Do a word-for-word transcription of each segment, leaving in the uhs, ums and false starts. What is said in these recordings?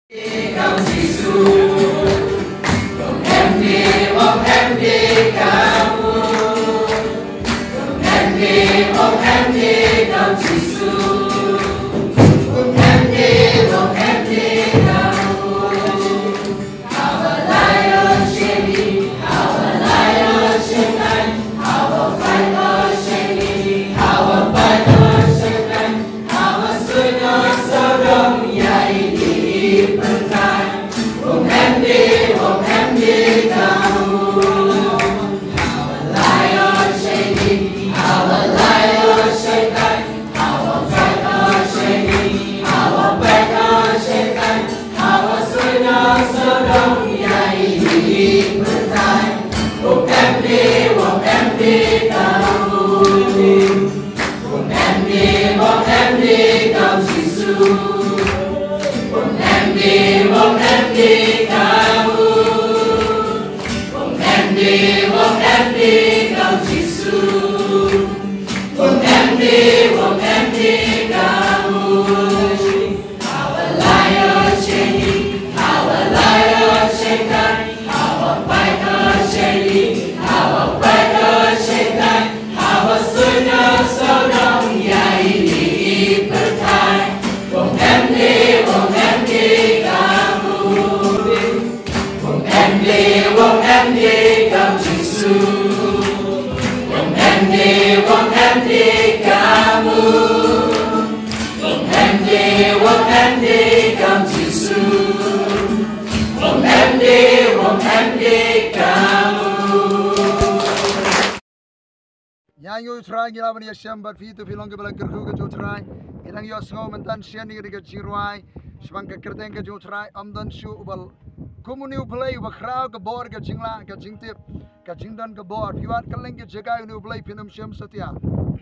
Ïa ngi U Trai ngi la ban ïashem bad phi, to phi long kiba la kyrkhu ka jong U Trai. Ngi dang ïohsngew mynta shen ïa ka jingrwai shaphang ka kyrteng ka jong U Trai. Ym don shuh uba kum une U Blei uba khraw ka bor, ka jinglah, ka jingtip, ka jingdon ka bor. Phi wad kylleng ki jaka ïa une U Blei, phin ym shem satia.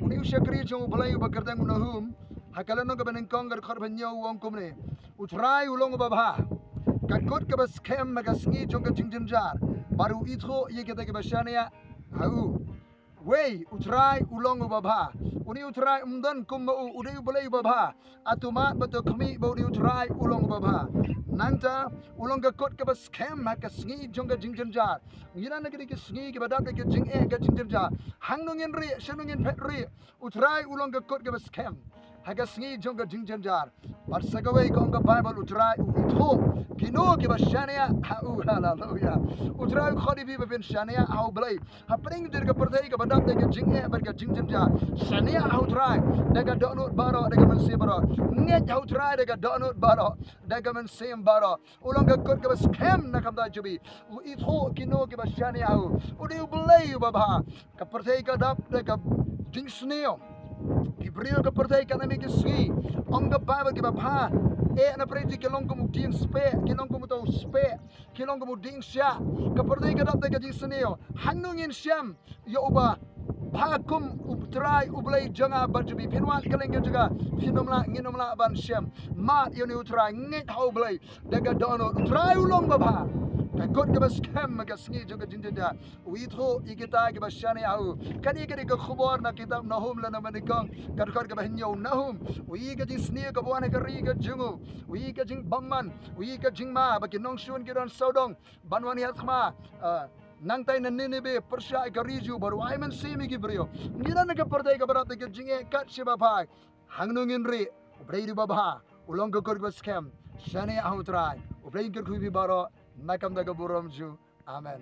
Une u shakri jong U Blei uba kyrteng u Nahum, ha ka lynnong kaba nyngkong ka dkhot ba hynñiew u ong kumne: U Trai u long uba bha, ka kut kaba skhem ha ka sngi jong ka jingjynjar, bad u ithuh ïa kita kiba shaniah ha u. Wei, U Trai u long uba bha. Une U Trai ym don kum ma u, u dei U Blei uba bha. Atu mad bad to khmih ba une U Trai u long uba bha. Nangta u long ka kut kaba skhem ha ka sngi jong ka jingjynjar. Ngi don ha kine ki sngi kiba dap da ka jingeh, ka jingjynjar. Hangno ngin rieh, shano ngin phet rieh, U Trai u long ka kut kaba skhem ha ka sngi jong ka jingjynjar. Bad sa kawei ka ong ka Baibl, U Trai u ithuh kino kiba shaniah ha u. Haleluya. U Trai u khot ïa phi ba phin shaniah ha U Blei. Hapdeng jong ka pyrthei kaba dap da ka jingeh bad ka jingjynjar, shaniah ha U Trai da ka dohnud baroh, da ka mynsiem baroh. Ngeit ha U Trai da ka dohnud baroh, da ka mynsiem baroh. U long ka kut kaba skhem na ka bynta jong phi. U ithuh kino kiba shaniah ha u. U dei U Blei uba bha. Ka pyrthei ka dap da ka jingsniew. Ki briew ka pyrthei katno mih ki sngi, ong ka Baibl, kiba bha, eh, na pyrthei ki long kum u dieng speh, ki long kum uto u speh, ki long kum u dieng shiah. Ka pyrthei ka dap da ka jingsniew. Hangno ngin shem ïa uba bha kum U Trai U Blei jong nga bad jong phi? Phin wad kylleng ki jaka, phin ym lah, ngin ym lah ban shem. Mad ïa une U Trai, ngeit ha U Blei da ka dohnud. U Trai u long uba bha, ka kut kaba skhem ha ka sngi jong ka jingjynjar. U ithuh ïa kita kiba shaniah ha u. Kane ka dei ka khubor na kitab Nahum, lynnong ba nyngkong, ka dkhot kaba hynñiew. Nahum u ïohi ka jingsniew kaba wan ha ka ri ka jong u. U ïohi ka jingbymman, u ïohi ka jingma, ba ki nongshun ki don sawdong ban wan ïaid thma, ah, nangtai na Nineveh, pyrshah ïa ka ri jong u, ba rwai mynsiem ïa ki briew. Ngi don ha ka pyrthei kaba dap da ka jingeh kat shaba phai. Hangno ngin rieh? U Blei u dei uba bha, u long ka kut kaba skhem. Shaniah ha U Trai. U Blei un kyrkhu ïa phi baroh na ka bynta ka burom jong u. Amen.